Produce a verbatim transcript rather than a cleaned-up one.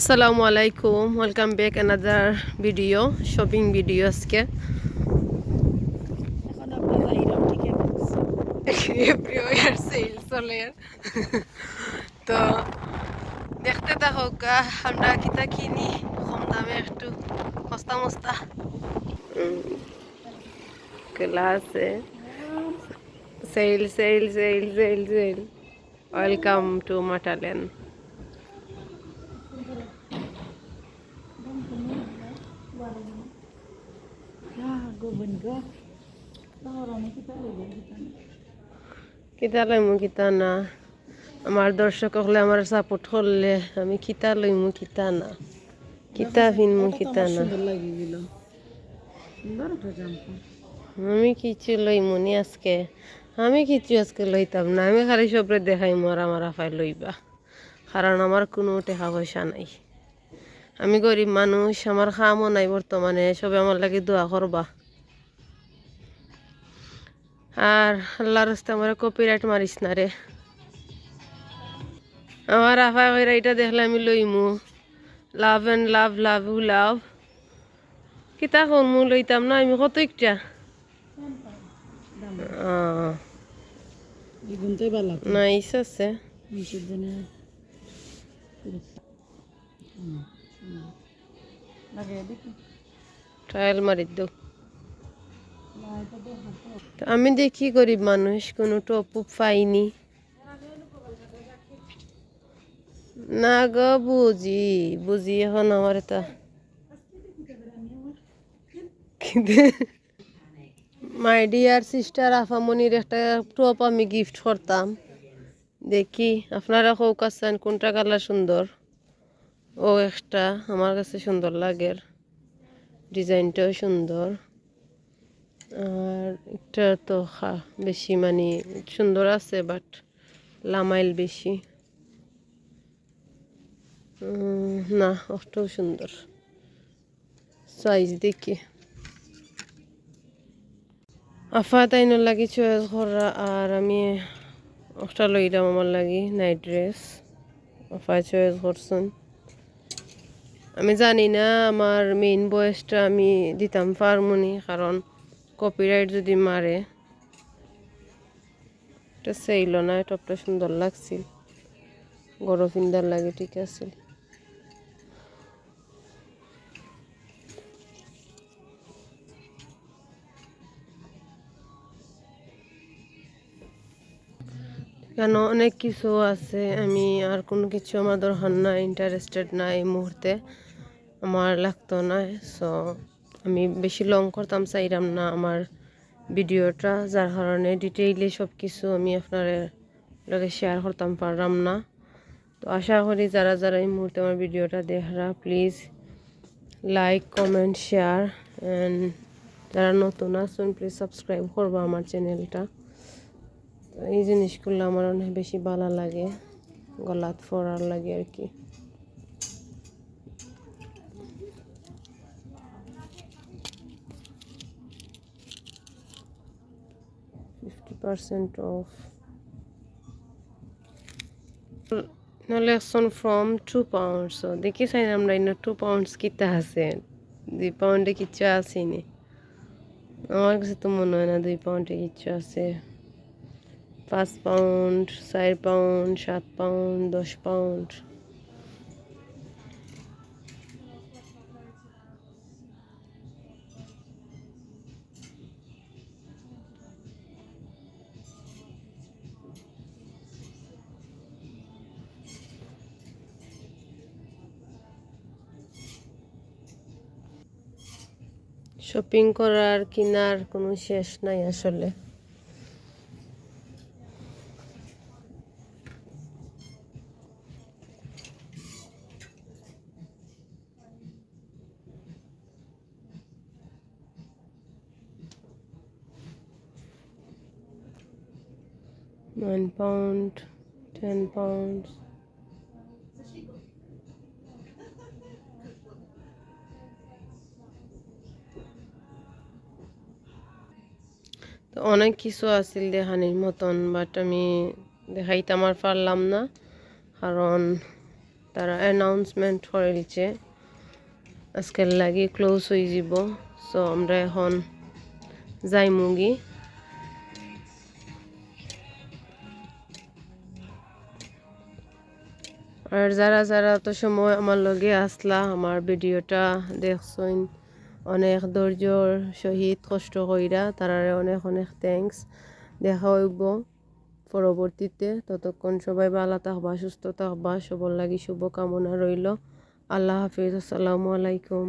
আসসালামু আলাইকুম, welcome back another video, shopping video আজকে। Everywhere sale চলের। তো দেখতে থাকউক্কা, আমরা কিতা কিনি কম দামে একটু সস্তা মস্তা। উম, খোলা আছে। Sale, sale, sale, sale, sale. Welcome to Matalan. কিতা লইমু কিতা না, আমার দর্শক অকলে আমার support করলে আমি কিতা লইমু কিতা না, কিতা ফিনমু কিতা না। আমি কিছু লইমু নি আজকে, আমি কিছু আজকে লইতাম না, আমি খালি সবরে দেখাইমু আর আমার আফায় লইবা, কারণ আমার কুনু টেকা পয়সা নাই। আমি গরিব মানুষ, আমার কামও নাই বর্তমানে, সবে আমার লাগি দোয়া করবা। আর আল্লার রাস্তে আমারে copyright মারিস না রে। আমার আফায় কইরা ইটা দেখলে আমি লইমু। Love and love, love you love। কিতা করমু, লইতাম না আমি, কত একটা। আহ। Nice আছে। Trial মারি দেও। তো আমি দেখি গরিব মানুষ, কুনু top up পাইনি। না গো বুঝি, বুঝি এখন আমার এটা। My dear sister, আফামনির একটা top আমি gift করতাম। দেখি আপনারা কউক্কা চাইন কুনটা colour সুন্দর। ও একটা আমার কাছে সুন্দর লাগের, design টাও সুন্দর। আর একটা তো খা-, বেশি মানে সুন্দর আছে, but লামাইল বেশি। উম, না, ওটাও সুন্দর। Size দেখি। আফা তাইনর লাগি choice কররা, আর আমি একটা লইলাম আমার লাগি night dress। আফা choice করছইন। আমি জানি না আমার main voice টা আমি দিতাম পারমুনি, কারণ copyright যদি মারে। এটা চাইল না, টপটা সুন্দর লাগছিল, গরো ফিন্দার লাগে ঠিক আছিল। কেন অনেক কিছু আছে, আমি আর কোনো কিছু আমার দরকার না, interested না এই মুহূর্তে, আমার লাগতো না। So আমি বেশি লং করতাম চাইরাম না আমার ভিডিওটা, যার কারণে ডিটেইলে সব কিছু আমি আপনার লগে শেয়ার করতাম পারলাম না। তো আশা করি যারা যারা এই মুহূর্তে আমার ভিডিওটা দেখরা, please like, comment, share, and যারা নতুন আছেন প্লিজ সাবস্ক্রাইব করবা আমার চ্যানেলটা। তো এই জিনিসগুলো আমার অনেক বেশি ভালো লাগে, গলাত ফরার লাগে আর কি। Fifty percent off. Collection from two pounds। So দেখি চাই আমরা ইনো টু পাউন্ডস কিতা আছে, দুই পাউন্ডে কিচ্ছু আছেনি। আমার কাছে তো মনে হয় না দুই পাউন্ডে কিচ্ছু আছে। পাঁচ পাউন্ড, চার পাউন্ড, সাত পাউন্ড, দশ পাউন্ড। শপিং করার কিনার কোনো শেষ নাই আসলে। Nine pound, ten pounds। তো অনেক কিছু আছিল দেখানির মতন, but আমি দেখাইতাম আর পারলাম না, কারণ তারা অ্যানাউন্সমেন্ট করিলছে, আজকের লাগি ক্লোজ অইযিবো। সো আমরা এখন যাইমুগি। আর যারা যারা অত সময় আমার লগে আছলা, আমার ভিডিওটা দেখছইন, অনেক ধৈর্যর সহিত কষ্ট কইরা, তারারে অনেক অনেক থ্যাঙ্কস। দেখা অইবো পরবর্তীতে। ততক্ষণ সবাই ভালা থাকবা, সুস্থ থাকবা, সবর লাগি শুভকামনা রইলো। আল্লাহ হাফিজ, আসসালামু আলাইকুম।